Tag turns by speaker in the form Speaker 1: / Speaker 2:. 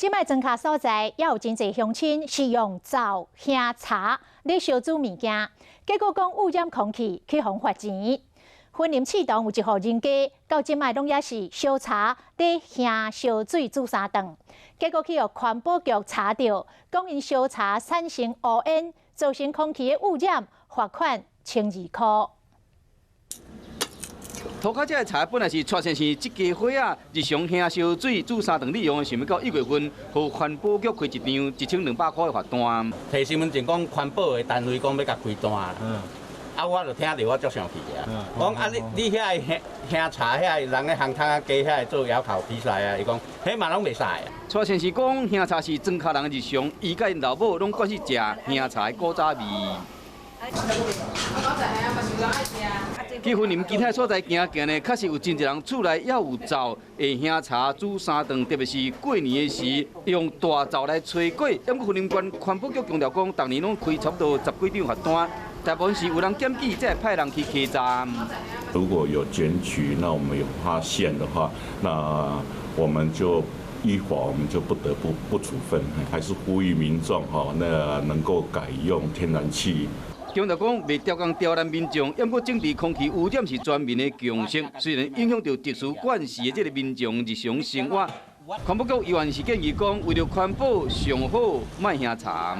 Speaker 1: 這擺莊跤所在，也有真濟鄉親是用灶瓦柴咧燒煮物件，結果講污染空氣，去予罰錢。雲林刺桐有一戶人家，到這擺攏猶是燒柴咧瓦燒水煮三頓，結果去予環保局查著，講𪜶燒柴產生烏煙，造成空氣的污染，罰款1200箍。
Speaker 2: 塗跤這个柴本來是蔡先生這家伙仔日常瓦燒水煮三頓利用的，想欲到1月份，予環保局開一張1200塊的罰單。
Speaker 3: 提身份證講環保的單位講欲共開單，啊，我就聽著我足生氣啊！講啊，你遐个瓦柴遐个人咧烘窗仔加遐个做窯口比賽啊，伊講彼嘛攏袂使啊。
Speaker 2: 蔡先生講，瓦柴是莊跤人的日常，伊佮𪜶老母攏慣勢食瓦柴古早味。去雲林其他所在行行呢，確實有真濟人厝內猶有灶會瓦柴煮三頓，特別是過年的時，用大灶來炊粿。毋過雲林縣環保局強調講，逐年攏開差不多十幾張罰單，大部分是有人檢舉，才會派人去稽查。
Speaker 4: 如果有檢舉，那我們有發現的話，那我們就依法，我們就不得不不處分，還是呼籲民眾哈，那能夠改用天然氣。
Speaker 2: 強調講，袂刁工刁難民眾，毋過整治空氣污染是全民的共識。雖然影響著特殊縣市的這個民眾日常生活，環保局依然是建議講，為著環保上好，莫瓦柴。